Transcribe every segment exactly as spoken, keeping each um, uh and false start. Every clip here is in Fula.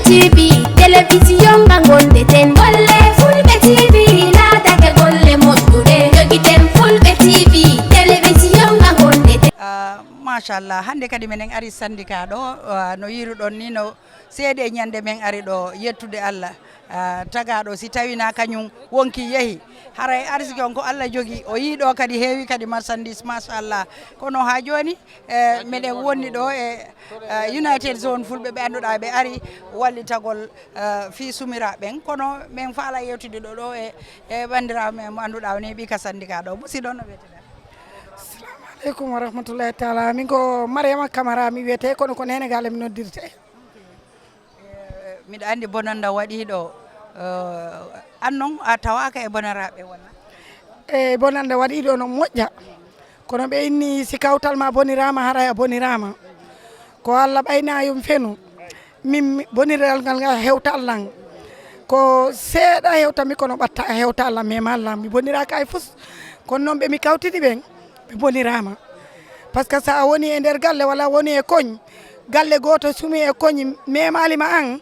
T V, télévision nga gondeten. Golle Fulɓe T V, laatake golle moƴƴuɗe. Jogiten Fulɓe T V, télévision nga gondeten. Ah, machallah, hannde kadi menen ari syndicat ɗo, ah, no yiruɗon ni, no seede ñande men ari ɗo, yettude Allah. Ah, tagaɗo si tawina kañum wonki yehi, haray arsike on ko Allah jogi, o yii ɗo kadi heewi kadi marchandise, machallah. Kono ha joni, eh, meɗen wonni ɗo e, eh, United Zone Fulɓe, ɓe annduɗa ɓe ari wallitagol, eh, fii sumiraɓe ɓen. Kono men faala yewtude ɗo, ɗo e, e bandirawo men mo annduɗa o neeɓi ka syndicat ɗo. Musidɗo, no wiyetee? Assalamu aleykum wa rahmatullahi taala. Min ko Mariama Camara mi wiyete, kono ko Nene Galle mi noddirte. Eh, miɗo anndi bonannda waɗii ɗo. Eh, an noon a tawaaka e bonaraaɓe walla? E bonannda waɗii ɗo no moƴƴa. Kono ɓe inni si kawtal ma boniraama, haray a boniraama. Ko Allah ɓayna yum fenu. Min mi-, boniral ngal ngal hewta lan. Ko seeɗa hewta mi, kono ɓatta hewta lan, mema lan. Mi boniraaka e fus. Kono noon ɓe mi kawtidi ɓen, ɓe boniraama. Par ce que so a woni e nder galle walla a woni e koñ, galle gooto sumi e koñ memaali ma an,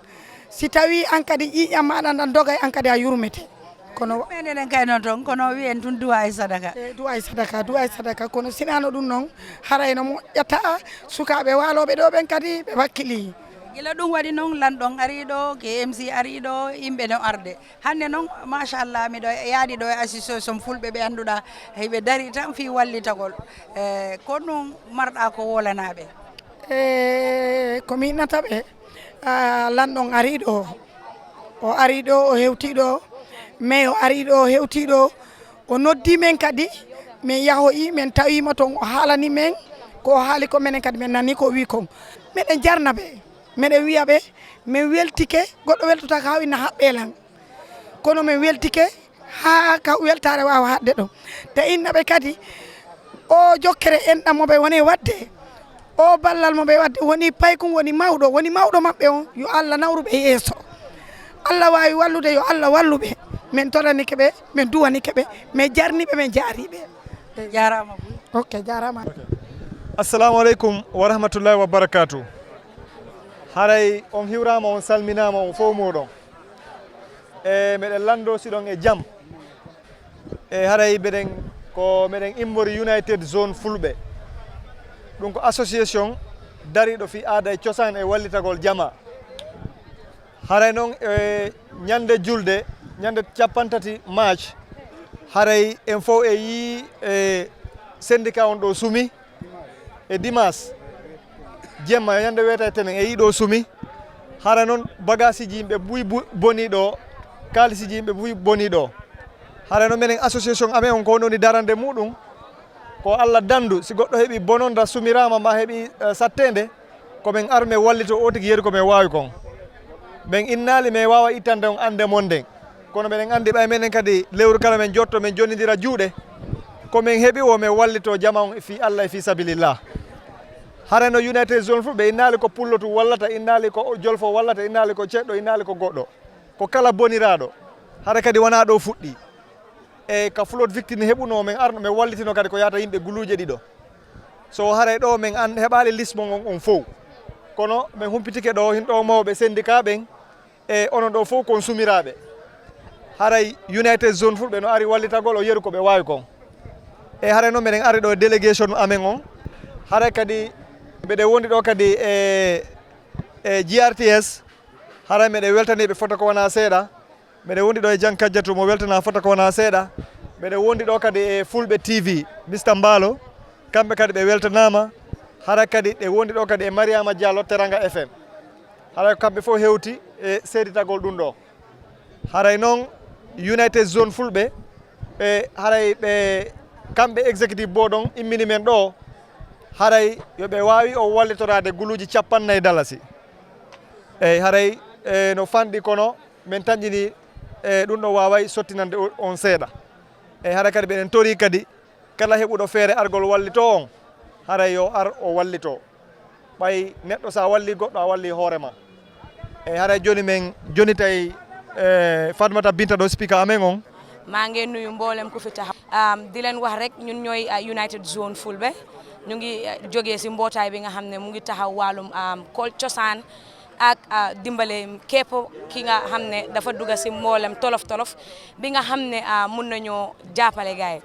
si tawi an kadi ƴiiƴam maɗa ndan dogay, an kadi a yurmete. Kono menen en kay noon toon, kono wiyen tun duwa e sadaka. E duwa e sadaka, duwa e sadaka. Kono sinano ɗum noon, haray no moƴƴata sukaaɓe waalooɓe ɗo ɓen kadi ɓe wakkili. Gila ɗum waɗi noon, lanɗon ari ɗo, K M C ari ɗo, yimɓe no arde. Hannde noon, machallah, miɗo yaadi ɗo e association fulɓe ɓe annduɗa, hiɓe dari tan fii wallitagol. E, ko ɗum marɗa ko wolanaɓe? E, ko mi innata ɓe, a, lanɗon ari ɗo. O ari ɗo, o hewti ɗo. Mais o ari ɗo, o hewti ɗo. O noddi men kadi, min yahoyi, min tawima toon, o haalani men ko o haali ko, menen kadi min nani ko o wi kon. Meɗen jarna ɓe, meɗen wiya ɓe, min weltike, goɗɗo weltotako haa inna haɓɓe lan. Kono min weltike haa ka weltaare waawa haɗde ɗo. Te inna ɓe kadi, o jokkere enɗam mo ɓe woni waɗde, o ballal mo ɓe waɗde woni paykun, woni mawɗo, woni mawɗo maɓɓe on, yo Allah nawru ɓe yeeso. Allah waawi wallude, yo Allah wallu ɓe. Min toranike ɓe, min duwanike ɓe, min jarni ɓe, min jaari ɓe. Jaaraama. Ok, jaaraama. Assalamu aleykum wa rahmatullahi wa barakatuh. Haray on hiwraama, on salminaama, on fof mooɗon. E meɗen lanndo siɗon e jam. E haray meɗen, ko meɗen immori United Zone Fulɓe. Ɗum ko association dariiɗo fii aada e cosaan e wallitagol jamaa. Haray noon e ñande julde, ñande cappanɗe tati March, haray en fof e yii e syndicat on ɗo sumi, e dimanche jemma, ñande weeta e tenen, e yii ɗo sumi. Haray noon bagaasiji yimɓe buy bu-, boni ɗo, kaalisiiji yimɓe buy boni ɗo. Haray noon menen association amen on ko woni darande muɗum, ko Allah dandu, si goɗɗo heɓi bononda, sumiraama ma heɓi, eh, satteende, ko men ar men wallito o tigi yeru ko men waawi kon. Men innaali men waawa ittande on annde mon nden. Kono meɗen anndi ɓay menen kadi lewru kala men jotto men jonnindira juuɗe. Ko men heɓi o men wallito jama on fii Allah e fii sabilillah. Hara no United Zone fof ɓe innaali ko Pullo tun wallata, innaali ko Jolfo wallata, innaali ko ceɗɗo, innaali ko goɗɗo. Ko kala boniraaɗo. Hara kadi wonaa ɗo fuɗɗi. E ka flood victime heɓuno men arno men wallitino kadi ko yaata yimɓe guluuje ɗiɗo. So haray ɗo men an heɓaali liste mon on, on fow. Kono men humpitike ɗo hin ɗo mawɓe syndicat ɓen e onon ɗo fow kon sumiraaɓe. Haray United Zone fof ɓe no ari wallitagol o yeru ko ɓe waawi kon. E haray noon meɗen ari ɗo e délégation amen on. Haray kadi mbeɗen wondi ɗo kadi e, e G R T S. Haray meɗen weltanii ɓe fota ko wonaa seeɗa. Mbeɗe wondi ɗo e Jan Kajjatu mo weltana fota ko wonaa seeɗa. Mbeɗe wondi ɗo kadi e Fulɓe T V, Mister Mbaalo. Kamɓe kadi ɓe weltanaama. Hara kadi ɗe wondi ɗo kadi e Mariama Diallo Teranga F M. Hara ko kamɓe fof hewti e seeditagol ɗum ɗo. Haray noon United Zone Fulɓe, ɓe haray ɓe kamɓe executive board on immini men ɗo. Haray yo ɓe waawi o wallitoraade guluuji cappanɗe nayi dalasi. Eyi, haray, e, no fanɗi kono men tanƴini, e, ɗum ɗo waaway sottinande o-, on seeɗa. E, hara kadi mbeɗen tori kadi kala heɓuɗo feere argol wallito on, haray yo ar o wallito. Ɓay neɗɗo sa walli goɗɗo, a walli hoore ma. E, haray joni men joni tay, e, Fatmata Binta ɗo speaker amen on. Maa ngi nuyu mboolem ku fi taxaw. Um, di leen wax rek, ñun ñooy, uh, United Zone Fulbe. Ñu ngi, uh, jógee si mbootaay bi nga xam ne mu ngi taxaw wàllum, um, kol cosaan Ak ah, dimbale képp ki nga xam ne dafa dugg si mboolem tolof tolof bi nga xam ne ah, mun nañoo jàppale gaay.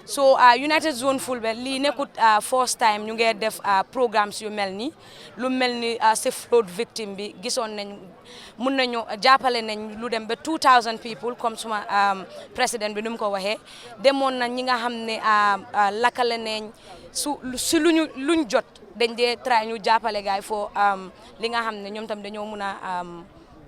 So ah, United Zone Fulbe, lii nekkut ah, first time ñu ngee def ah, programs yu mel nii. Lu mel ni ah, si flood victim bi, gisoon nañ, mun nañu jàppale nañ lu dem ba two thousand people, comme suma ah, président bi nu mu ko waxee. Demoon na ñi nga xam ne ah, ah, lakkale nañ su si lu ñu luñ jot, dañ dee try ñu jàppale gaay foo ah, li nga xam ne ñoom tam dañoo mun a ah,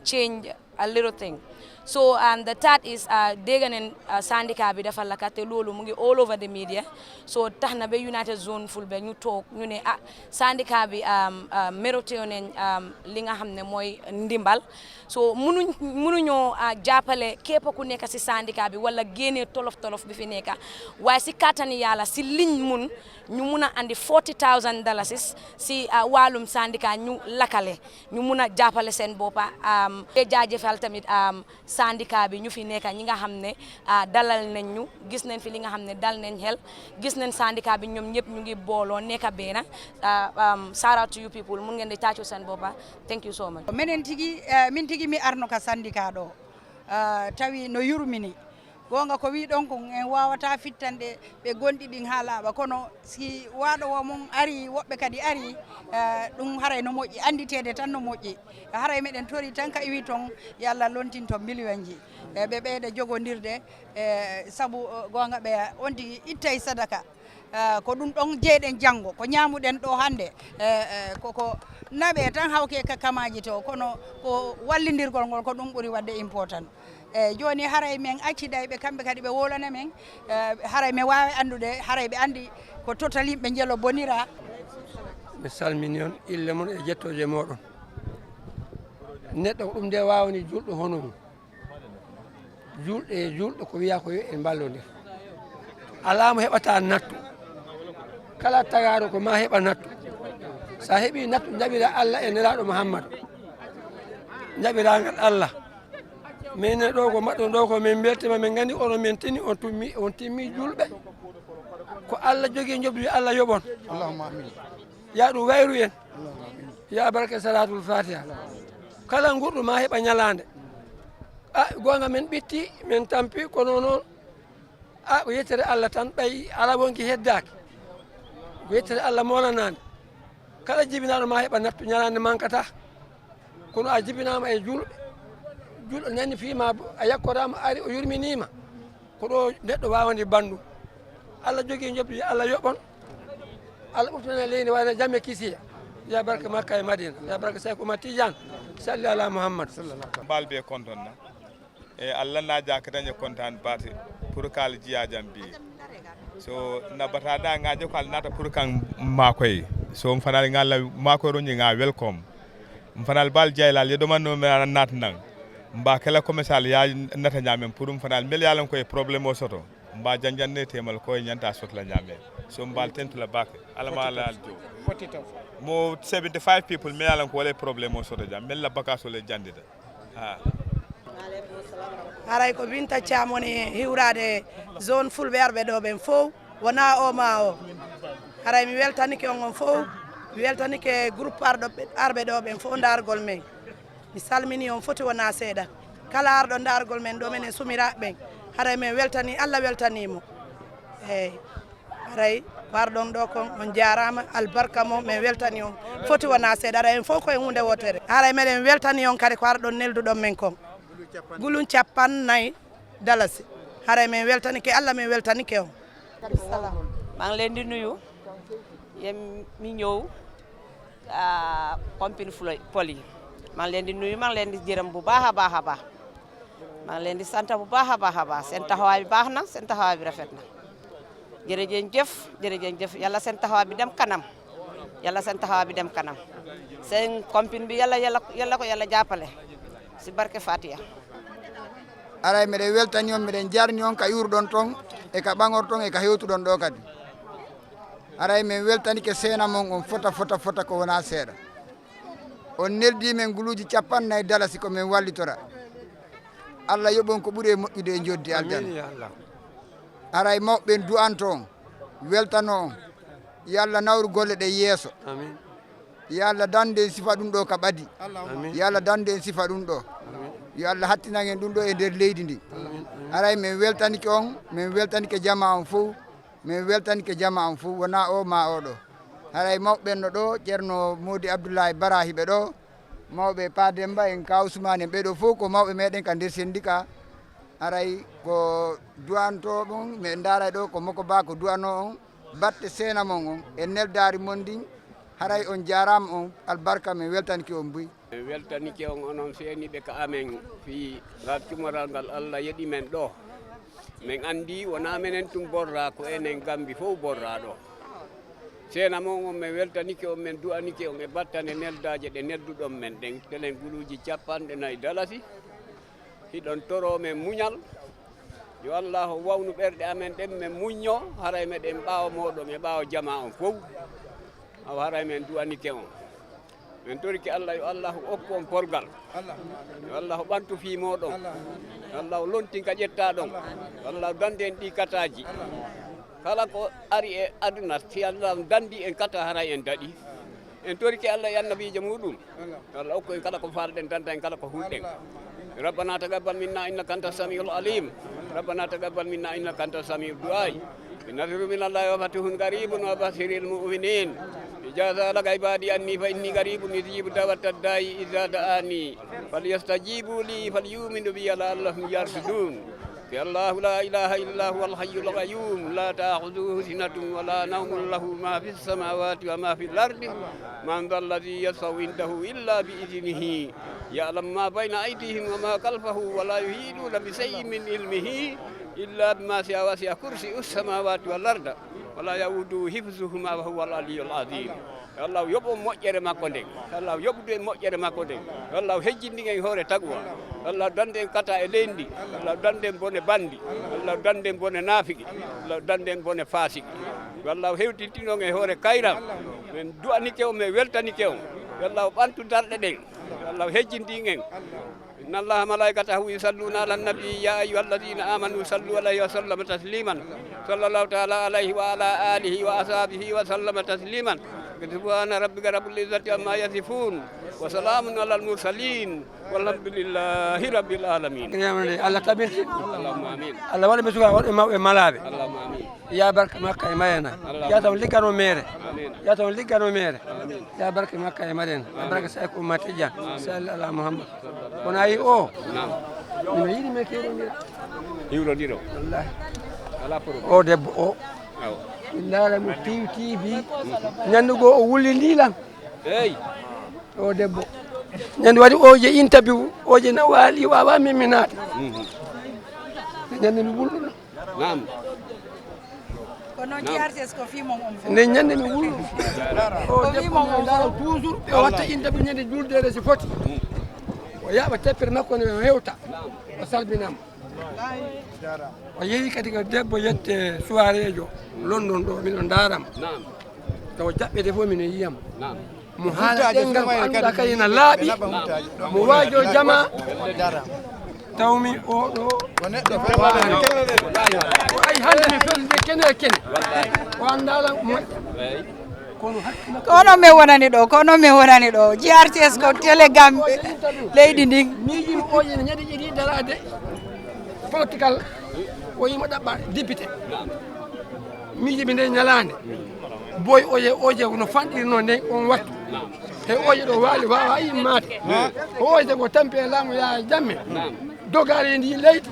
change a little thing. So and the third is ah, dégg nañ ah, syndicat bi dafa lakka, te loolu mu ngi all over the media. So tax na ba United Zone Fulbe ñu toog, ñu ne ah, syndicat bi ah, ah, mérité nañ ah, li nga xam ne mooy ndimbal. So munuñ munuñoo ah, jàppale képp ku nekk si syndicat bi wala génnee tolof tolof bi fi nekk, waaye si kàttani Yàlla, si liñ mun, ñu mun a andi forty thousand dalasis si ah, wàllum syndicat ñu lakkale, ñu mun a jàppale seen boppa. Am te jaajëfal tamit am syndicat bi ñu fi nekk, ñi nga xam ne ah, dalal nañ ñu, gis nañ fi li nga xam ne dal nañ xel, gis nañ syndicat bi ñoom ñëpp ñu ngi booloo nekk benn. Ah, um, shout out to you people, mun ngeen di tàccu seen boppa. Thank you so much. Menen tigi, eh, min tigi mi arno ka syndicat ɗo. Ah, tawi no yurmini. Goonga ko wi ɗon kon, en waawata fittanɗe ɓe gonɗi ɗin haa laaɓa, kono si waaɗo wo mon ari, woɓɓe kadi ari, eh, ɗum haray no moƴƴi, annditeede tan no moƴƴi. Haray meɗen tori tan ka iwi ton, yo Allah lontin ton miliyonji. Eh, ɓe ɓeyda jogondirde, eh, sabu, eh, goonga ɓe on tigi ittay sadaka. Eh, ko ɗum ɗon jeyɗen janngo, ko ñaamuɗen ɗo hannde, eh, eh, ko, ko naɓe tan hawke ka kamaaji to, kono ko wallindirgol ngol ko ɗum ɓuri waɗde important. Eeyi, jooni haray men acciday ɓe, kamɓe kadi ɓe wowlana men. Eh, haray men waawi anndude, haray ɓe anndi ko total yimɓe njelo bonira. Mi salmini on, ille mon e jettooje mooɗon. Neɗɗo ko ɗum nde waawani juulɗo hono mum. Juulɗo e juulɗo ko wiyaa ko yo en mballondir. Alaa mo heɓata nattu. Kala tagaaɗo ko ma heɓa nattu. So a heɓii nattu, jaɓira Allah e Nelaaɗo Muhammad. Jaɓirangal Allah. Min ne ɗo ko mbaɗɗon ɗo ko min mbeltima, min nganndi onon min tini, on tummi, on timmi juulɓe. Ko Allah jogii njoɓdi, Allah yoɓon. Allahumma amin. Ya ɗum wayru en. Allahumma amin. Ya barke salatul fatiha. Kala ngurɗo ma heɓa ñalaande. A, goonga min ɓitti, min tampi, kono noon, a, ko yettere Allah tan, ɓay alaa wonki heddaaki. Ko yettere Allah moolanaande. Kala jibinaaɗo ma heɓa nattu, ñalaande mankata. Kono a jibinaama e juulɓe. Juulɗo nani fii ma, a yakkoraama, ari, o yurminiima. Ko ɗo neɗɗo waawani banndum. Allah jogii njoɓdi, Allah yoɓon. Allah ɓurtana leydi waɗa jam e kisiya. Ya barka Makka e Madina. Ya barka Seeku Umar Tijaan. Salli ala Muhammad. Mbaal be konton na. E Allah na ja ka dañe kontaan baate pour kala jiyaajam bi. So na bata da nga je ko Allah nata pour kan makoy. So m fanal nga Allah makoy ronje nga welcome. M fanal bal jaylal yedo man no me nat nan. Mba kala ko misal ya nata ñamen pour m fanal mel yalan ko e problème o soto. Mba janjanne temal ko e ñanta sotla ñame. So mbal tentula bak. Alama ala aljo. Mo seventy-five people me yalan ko wala problème o soto jam. Mel la baka so le jandida. Ah. Haray ko Binta Thiam woni hiwraade zone fulɓe arɓe ɗo ɓen fof, wonaa o ma o. Haray mi weltanike on on fof, mi weltanike groupe arɗo arɓe ɗo ɓen fof ndaargol men. Mi salmini on foti wonaa seeɗa. Kala arɗo ndaargol men ɗo, menen sumiraaɓe ɓen, haray men weltanii, Allah weltanii mo. Eey. Haray ko arɗon ɗo kon, on jaaraama, albarka mo, men weltanii on. Foti wonaa seeɗa, haray en fof ko e huunde wootere. Haray meɗen weltanii on kadi ko arɗon nelduɗon men kon. Gulun cappannayi dalasi. Haray men weltanike Allah, men weltanike on. Maa ngi leen di nuyu, yéen mi ñëw ah, Pompin Poli. Maa ngi leen di nuyu, maa ngi leen di jërëm bu baax a baax a baax. Maa ngi leen di sant bu baax a baax a baax. Seen taxawaay bi baax na, seen taxawaay bi rafet na. Jërëjëf, jërëjëf. Yàlla seen taxawaay bi dem kanam. Yàlla seen taxawaay bi dem kanam. Seen compine bi yàlla yàlla yàlla ko yàlla jàppale. Si barke Fatiha. Aray meɗen weltani on, meɗen jarni on ka iwruɗon ton e ka ɓaŋorton e ka hewtuɗon ɗo kadi. Aray men weltanike seena mon on fota fota fota ko wona seeɗa. On neldi men guluuji cappannayi dalasi ko men wallitora. Allah yoɓon ko ɓuri e moƴƴude e joddi aljanna. Aray mawɓe ɓen du'anto on, weltano on. Yo Allah nawru golle ɗen yeeso. Yo Allah dandu en sifa ɗum ɗo ka ɓadi. Yo Allah dandu en sifa ɗum ɗo. Yo Allah hattinan en ɗum ɗo e nder leydi ndi. Haray min weltanike on, min weltanike jamaa on fow. Min weltanike jamaa on fow, wonaa o maa o ɗo. Haray mawɓe ɓen no ɗo, Ceerno Moodi Abdullahi Bara hiɓe ɗo. Mawɓe Pa Demba en, Ka Usmaan en, ɓee ɗo fow ko mawɓe meɗen ka nder sendika. Haray ko du'antoo on, mi ndaaray ɗo ko Moko Ba ko du'anoo on. Batte seena mon on e neldaari mon ndin, haray on jaaraama on, albarka, min weltanike on buy. En weltanike on onon seeniiɓe ka amen fii ngal cumoral ngal Allah yeɗi men ɗo. Men anndi wonaa menen tun borraa, ko enen Gambi fow borraa ɗo. Seena mon on, men weltanike on, men du'anike on e battane neldaaje ɗe nelduɗon men ɗen, telen guluuji cappanɗe nayi dalasi. Hiɗon toroo men muñal. Yo Allaahu wawnu ɓerɗe amen ɗen, men muññoo, haray meɗen ɓaawo mooɗon e ɓaawo jamaa on fow. Awa haray men du'anike on. Men torike Allah, yo Allaahu okku on porgal. Yo Allaahu ɓantu fii mooɗon. Yo Allaahu lontin ka ƴettaa ɗon. Yo Allaahu dandu en ɗii kataaji. Kala ko ari e aduna, si Allaahu dandii en kata, haray en daɗii. En torike Allah e annabiijo muuɗum. Yo Allah okku en kala ko faalɗen, danda en kala ko hulɗen. ربنا تقبل منا إنك أنت السميع العليم. ربنا تقبل منا إنك أنت سميع الدعاء. نصر من الله وفتح قريب وبشر المؤمنين. إذا سألك عبادي عني فإني قريب أجيب دعوة الداع إذا دعاني. فليستجيبوا لي فليؤمنوا بي لعلهم يرشدون. الله لا إله إلا هو الحي القيوم لا تأخذه سنة ولا نوم له ما في السماوات وما في الأرض من ذا الذي يشفع عنده إلا بإذنه يعلم ما بين أيديهم وما خلفهم ولا يحيطون بشيء من علمه إلا بما شاء وسع كرسيه السماوات والأرض ولا يؤوده حفظهما وهو العلي العظيم. Yo Allah yoɓ on moƴƴere makko nden. Yo Allah yoɓdu en moƴƴere makko nden. Yo Allah hejjindin en hoore taqwa. Yo Allah dandu en kata e leydi ndi. Yo Allah dandu en bone banndi. Yo Allah dandu en bone naafiki. Yo Allah dandu en bone faasiki. Yo Allah hewtintin on e hoore kayral. Men du'anike on, men weltanike on. Yo Allah ɓantu darɗe ɗen. Yo Allah hejjindin en. إن الله ملائكته يصلون على النبي يا أيها الذين آمنوا صلوا عليه وسلم تسليما. صلى الله تعالى عليه وعلى آله وأصحابه وسلم تسليما. سبحان ربك رب العزة عما يصفون وسلام على المرسلين والحمد لله رب العالمين. Yamre Allah tabinti. اللهم آمين. Allah waɗa ɓe suka waɗa mawɓe malaaɓe. اللهم آمين. Ya barka Makka e Madina. Ya taw liggano mere. Ya taw liggano mere. Ya barka Makka e Madina. Ya barka Sayku Umma Tijaan. Salli ala Muhammad. Kono ayi o. Naam. Mino yiɗi men kewrondir. Hiwrondir o. Wallahi. Ala problème. O debbo o. Awa. Mi laara mo T V, T V. Ñande goo o wullindii lan. Eyi. O debbo. Ñande waɗi o je interview, o je na waali, wawa min mi naata. Mhm. Ñande mi wulluno. Naam. Ko noon G R T S ko fii mon on fof. Nde ñande mi wulluno. O debbo mo laara toujours ɓe watta interview ñande juldeere si foti. O yaaɓa teppere makko nde o hewta. O salbinama. O yehi kadi ko debbo yette soiréejo London ɗo, miɗo ndaarama. Naam. Taw jaɓɓete fof miɗo yiyama. Naam. Mo haala ɗengal ko annduɗa kadi ena laaɓi. Mo waajo jama. Tawmi oɗo. Ko neɗɗo fewaani. Ko ay hannde mi fewde kene e kene. O anndaala moƴƴa. Kono hakkille. Ko onon min wonani ɗo, ko onon min wonani ɗo. G R T S ko télé Gambie, leydi ndin. Miijimi o ene ñande ɗiɗi daraade political, o yimo ɗaɓɓa député. Miijimi nde ñalaande. Boy oje, oje no fanɗirno nden on wattu. He oje ɗo waali, wawa immaade. O oje ko tampi e laamu yaa jamme. Dogaare ndi leydi.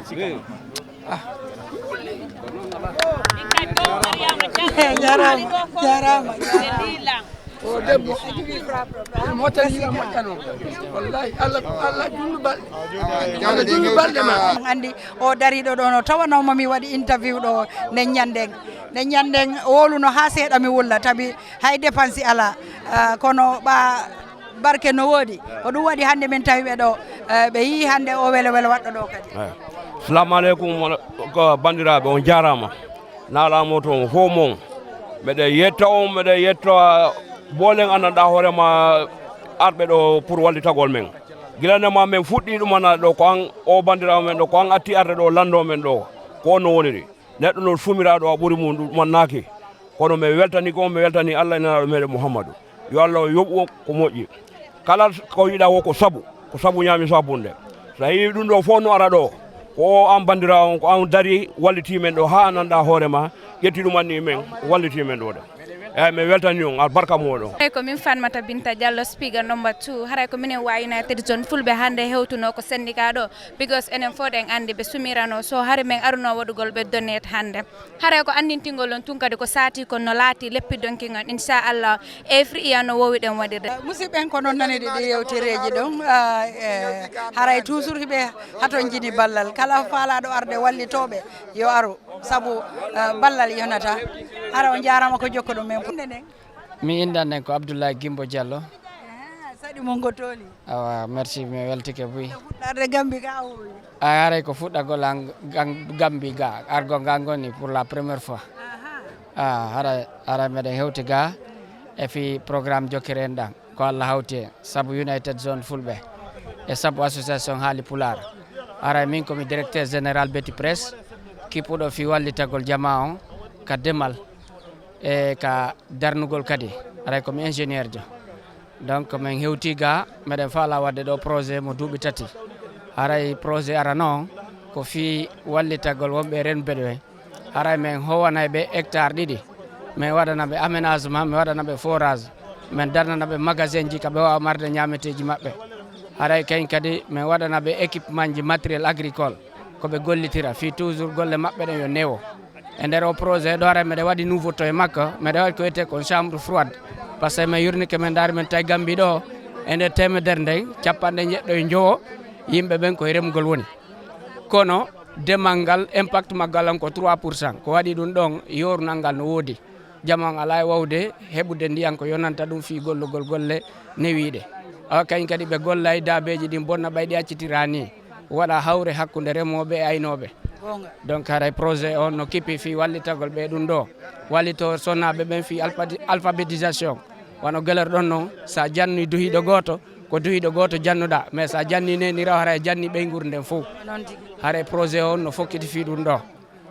Jarama, jarama. O debbo. Mo tan yiwa moƴƴano. Wallahi Allah, Allah jullu balɗe. Allah jullu balɗe ma. Andi o dariɗo ɗo no tawanoma mi waɗi interview ɗo nden ñanden. Nden ñanden woluno ha seeɗa mi wulla tabi hay dépense ala. Ah, kono ɓa Barke no woodi. Ko ɗum waɗi hannde min tawi ɓe ɗo, eh, ɓe yii hannde o welo welo waɗɗo ɗo kadi. Eyi. Salamu aleykum, wala-, ko banndiraaɓe, on jaaraama. Naalaama toon fof mon. Mbeɗa yetta on, mbeɗa yetta boolen anndanɗaa hoore ma arɓe ɗo pour wallitagol men. Gila ne ma men fuɗɗii ɗum ana ɗo ko an o banndiraawo men ɗo, ko an atti arde ɗo lanndo men ɗo. Ko on no woniri. Neɗɗo no suumiraaɗo a ɓuri mum ɗum annaaki. Kono mi weltanii ko, mi weltanii Allah e Nelaaɗo meɗen Muhammadu. Yo Allah yoɓu on ko moƴƴi. Kala ko yiɗa wo ko sabu, ko sabu ñaami sabunde. So a yii ɗum ɗo fof no ara ɗo, ko o an banndiraawo on, ko an darii wallitii men ɗo haa a nanɗa hoore ma, ƴetti ɗum anni men, wallitii men ɗo de. Eeyi, mi weltanii on, albarka mooɗon. Eeyi, ko min Fatmata Binta Diallo, speaker number two. Haray ko minen wa United Zone Fulɓe hannde hewtunoo ko syndicat ɗo, because enen fof ɗen anndi ɓe sumirano, so hari men arunoo waɗugol ɓe donate hannde. Haray ko anndintingol on tun kadi ko saati kon no laati leppi donki ngon, inchallah, every year no woowi ɗen waɗirde. Musidɓe en, ko noon nani ɗi yewtereeji ɗon, ah, eh, haray toujours hiɓe hatonjini ballal. Kala faalaaɗo arde wallitooɓe yo aru, sabu, ah, ballal yonata. Hara on jaaraama ko jokkuɗon men. Innde nden? Mi innde an ko Abdoulaye Gimbo Diallo. Ehe, saɗi mon ko tooli. Awa, merci, mi weltike buy. Fuɗɗarde Gambi ka a wowi? A haray ko fuɗɗagol an gan-, Gambi ga, argo ga ngoni pour la première fois. Aha. Ah, hara, hara meɗen hewti ga e fi programme jokkere en ɗan. Ko Allah hawti en, sabu United Zone Fulɓe e sabu association Haali Pulaar. Haray min ko mi directeur général Beti Press, kippuɗo fi wallitagol jamaa on ka demal e ka darnugol kadi. Haray ko mi ingénieur jo. Donc, min hewti ga, meɗen faala wadde ɗo projet mo duuɓi tati. Haray projet arano on ko fii wallitagol wonɓe renɓe ɓe. Haray min howanay ɓe hectare ɗiɗi. Min waɗana ɓe aménagement, min waɗana ɓe forage. Min darnana ɓe magasin ji ka ɓe waawa marde ñaameteeji maɓɓe. Haray kañ kadi min waɗana ɓe équipement ji matériel agricole ko ɓe gollitira fii toujours golle maɓɓe ɗen yo newo. E nder o projet ɗo, haray meɗen waɗi nouveauté e makko, meɗen waɗi ko wiyetee kon chambre froide. Par ce que min yurnike, min ndaari, min tawi Gambi ɗo, e nder teemedere nden, capanɗe njeɗɗo e njowo yimɓe ɓen ko e remgol woni. Kono demal ngal, impact maggal on ko trois pour cent. Ko waɗi ɗum ɗon, yoornal ngal no woodi. Jamaa on alaa e wawde heɓude ndiyan ko yonanta ɗum fii gollugol golle newiiɗe. Awa kañ kadi ɓe gollay daabeeji ɗin bonna ɓay ɗi accitiraa ni. Waɗa hawre hakkunde remooɓe e aynooɓe. Goonga. Donc, haray projet on no kippi fii wallitagol ɓe ɗum ɗo. Wallito sonnaaɓe ɓen fii alpha-, alphabétisation. Wano gelor ɗon non, sa janni duhiiɗo gooto, ko duhiiɗo gooto jannuɗaa. Mais sa janni neeniraawo, haray janni ɓeynguure nden fow. Noon tigi. Haray projet on no fokkiti fii ɗum ɗo.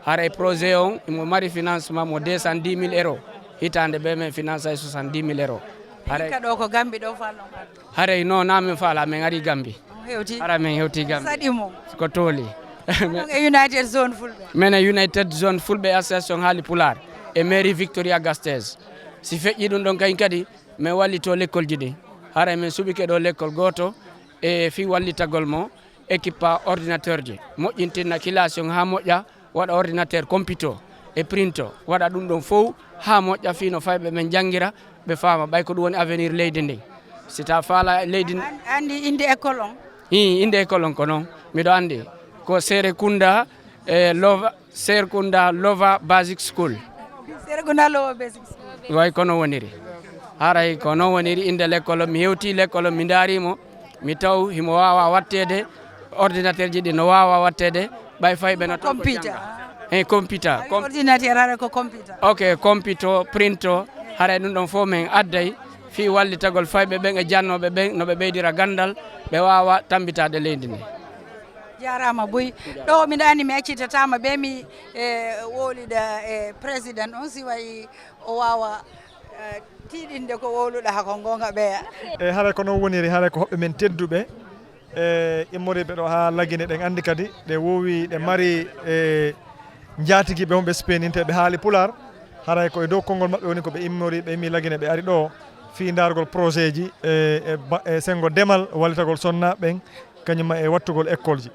Haray projet on imo mari financement mo deux cent dix mille euros. Hitaande ɓe min finance ay soixante-dix mille euros. Haray hikka ɗo ko Gambi ɗo falno ngal? Haray no na min faala, min ari Gambi. On hewti? Haray min hewti Gambi. Saɗi mo? Ko tooli. Ɗum e United Zone Fulɓe? Min e United Zone Fulɓe Association Haali Pulaar e mairie Victoria Gasteiz. Si feƴƴi ɗum ɗon kañ kadi, min wallito lekkolji ɗin. Haray min suɓike ɗo lekkol gooto e fii wallitagol mo équipe ordinateur ji. Moƴƴintinna classe on haa moƴƴa, waɗa ordinateur compito e printo, waɗa ɗum ɗon fow haa moƴƴa fii no fayɓe ɓen janngira, ɓe faama ɓay ko ɗum woni avenir leydi ndin. Si ta faala leydi n- An-, anndi innde école on? Ii, innde école on ko non. Miɗo anndi ko Serekunda e Lova, Serekunda Lova Basic School. Serekunda Lova Basic School. Way ko non woniri. Haray ko non woniri innde lekkol on. Mi hewti lekkol on, mi ndaari mo. Mi taw himo waawa watteede, ordinateur ji ɗi no waawa watteede, ɓay fayɓe no taw ko computer. Jannga. He, computer. Awi com- ordinateur hara ko computer. Ok, compito, printo, haray ɗum ɗon fof min adday fii wallitagol fayɓe ɓen e jannooɓe ɓen no ɓe ɓeydira ganndal, ɓe waawa tammbitaade leydi ndi. Jaaraama buy. Ɗo miɗo anndi mi accitataama ɓe mi, e, wowlida e président on si wayi o waawa, e, tiiɗinde ko wowluɗa ko goonga ɓeya. E haray ko non woniri, haray ko hoɓɓe men tedduɓe, e, immoriiɓe ɗo haa Lagine, ɗen anndi kadi ɗe wowi, ɗe mari, e, njaatigiiɓe wonɓe Spain, inteeɓe haali Pulaar. Haray ko e dow konngol maɓɓe woni ko ɓe immori, ɓe immi Lagine, ɓe ari ɗo fii ndaargol projet ji, e, e ba-, e senngo demal, wallitagol sonnaaɓe ɓen, kañum e wattugol école ji.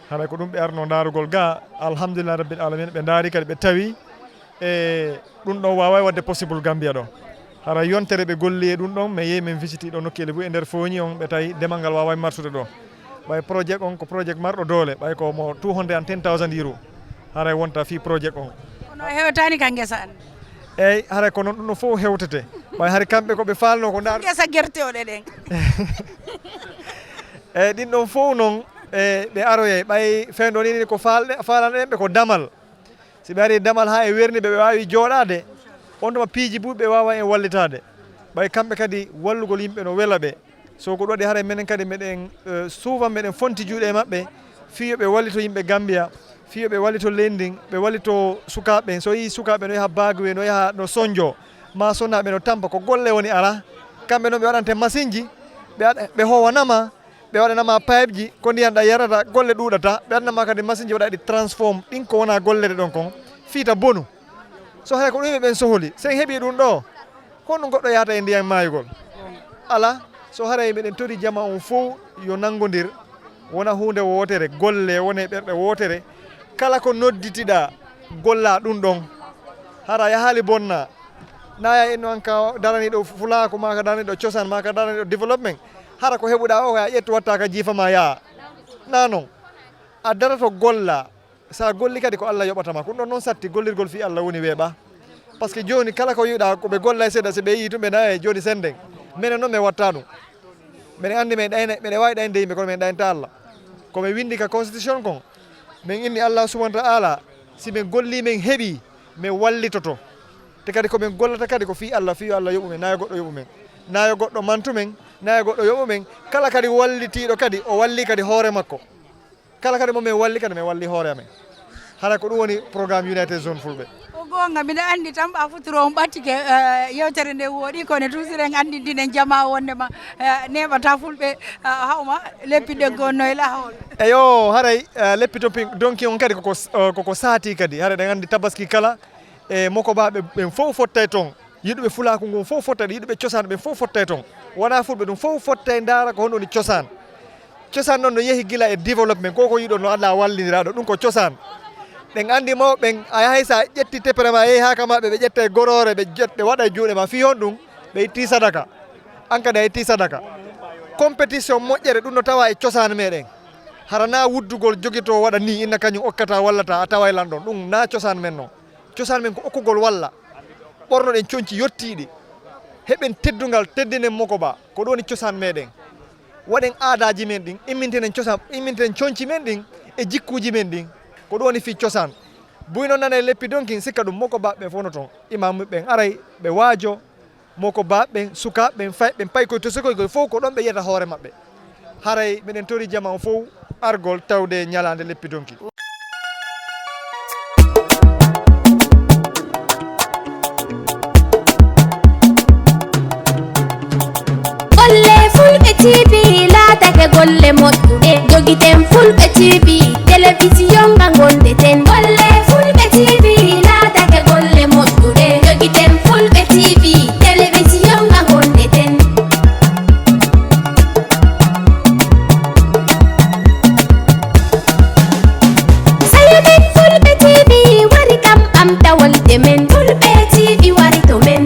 Haray ko ɗum ɓe arno ndaarugol ga, alhamdulillahi rabbil alamin, ɓe ndaari kadi ɓe tawi e ɗum ɗon waaway waɗde possible Gambia ɗo. Hara yontere ɓe golli e ɗum ɗon, mi yehi min visiti ɗo nokkeeli fof e nder Fooñi on, ɓe tawi demal ngal waaway marsude ɗo. Ɓay projet on ko projet marɗo doole, ɓay ko mo two hundred and ten thousand euro. Haray wonta fii projet on. Kono hewtani ka ngesa an? Eyyi, haray ko non ɗum ɗo fof hewtete. Ɓay hari kamɓe ko ɓe faalno ko ndaar- Ngesa gerte o ɗe ɗen. Eyyi, ɗin ɗon fof non, e, ɓe aroyay. Ɓay fewndo ni ko faalɗe, faalano ɗen ɓe ko damal. Si ɓe ari damal haa e werni ɓe, ɓe waawi jooɗaade, on tuma piiji buy ɓe waawa en wallitaade. Ɓay kamɓe kadi wallugol yimɓe no wela ɓe. So ko ɗum waɗi haray menen kadi meɗen, eh, souvent meɗen fonti juuɗe e maɓɓe, fii yo ɓe wallito yimɓe Gambia, fii yo ɓe wallito leydi ndin, ɓe wallito sukaaɓe ɓen. So yii sukaaɓe no yaha Bagué, no yaha no Sonjo, maa sonnaaɓe no tampa, ko golle woni alaa. Kamɓe noon ɓe waɗante masinji, ɓe waɗa, ɓe howanama, ɓe waɗanama pipeji, ko ndiyan ɗa yarata, golle ɗuuɗata, ɓe waɗanama kadi masinji waɗa ɗi transform, ɗin ko wona gollede ɗon kon, fiita bonu. So hay ko ɗum ɓe ɓen sohli, sen heɓi ɗum ɗo, ko ɗum goɗɗo yahata e ndiyan maayugol? Ala, so haray meɗen tori jama on fow yo nanngodir, wona huunde wootere, golle wone ɓerɗe wootere, kala ko nodditiɗa golla ɗum ɗon. Hara yahaali bonna, na ya inno an ka daraniɗo fulaaku ma ka daraniɗo cosaan ma ka daraniɗo développement. Hara ko heɓuɗa o ya ƴettu watta ka jiifa ma ya. Na non. A darato golla. Sa golli kadi ko Allah yoɓata ma. Ko ɗum ɗon noon satti gollirgol fii Allah woni weeɓa. Parce que jooni kala ko yiɗa ko ɓe golla e seeɗa, si ɓe yii tun ɓe na e jooni senden. Menen noon men watta ɗum. Menen anndi men ɗayna, meɗen waawi ɗaynde yimɓe kono men ɗaynta Allah. Ko men winndi ka constitution kon. Men inni Allah subhanahu wa ta'ala, si men golli men heɓi, men wallitoto. Te kadi ko men gollata kadi ko fii Allah, fii yo Allah yoɓu men, na yo goɗɗo yoɓu men. Na yo goɗɗo mantu men, na yo goɗɗo yoɓu men. Kala kadi wallitiiɗo kadi, o walli kadi hoore makko. Kala kadi mo men walli kadi, men walli hoore amen. Hara ko ɗum woni programme United Zone Fulɓe. Ko goonga, mbiɗa anndi tan ɓa futuro on ɓattike, eh, yewtere nde wooɗi, kono toujours en anndintinen jama wonde ma, eh, neeɓata Fulɓe, eh, hawma leppi ɗe gonno e lahol. Eyo, haray, eh, leppi to pin-, donki on kadi koko s-, eh, koko saati kadi. Haray ɗen anndi tabaski kala, e mokobaaɓe ɓen fof fottay toon. Yiɗuɓe fulaaku ngun fof fottay, yiɗuɓe cosaan ɓen fof fottay toon. Wona fulɓe ɗum fof fottay ndaara ko honɗum woni cosaan. Cosaan noon no yehi gila e développement, ko ko yiɗon no Allah wallindira ɗo, ɗum ko cosaan. Ɗen anndi mawɓe ɓen, a yahay sa ƴetti tepere ma, yehi haa ka maɓɓe, ɓe ƴetta e goroore, ɓe ƴet-, ɓe waɗa e juuɗe ma, fii honɗum? Ɓe itti sadaka. An kadi a itti sadaka. Compétition moƴƴere ɗum no tawa e cosaan meɗen. Hara na wuddugol jogito waɗa ni, inna kañum okkata wallata, a taway lan ɗon. Ɗum na cosaan men non. Cosaan men ko okkugol walla. Ɓornoɗen conci yottiiɗi. Heɓen teddungal, teddinen mokoba. Ko ɗum woni cosaan meɗen. Waɗen aadaaji men ɗin, immintinen cosaan, immintinen conci men ɗin e jikkuuji men ɗin. Ko ɗum woni fii cosaan. Buy noon nana e leppi donkin, sikka ɗum mokoba ɓen fof no toon. Imaamu ɓen aray, ɓe waajo, mokoba ɓen, sukaaɓe ɓen, fay ɓen pay koye to sikoygol fof ko ɗon ɓe yiyata hoore maɓɓe. Haray meɗen tori jama on fof argol tawde ñalaande leppi donki. Golle Fulɓe T V laatake golle moƴƴuɗe. Jogiten Fulɓe T V, telewisiyon nga ngonndeten. Golle Fulɓe T V laatake golle moƴƴuɗe. Jogiten Fulɓe T V, telewisiyon nga ngonndeten. Sayo men Fulɓe T V wari kam ɓamta wolde men. Fulɓe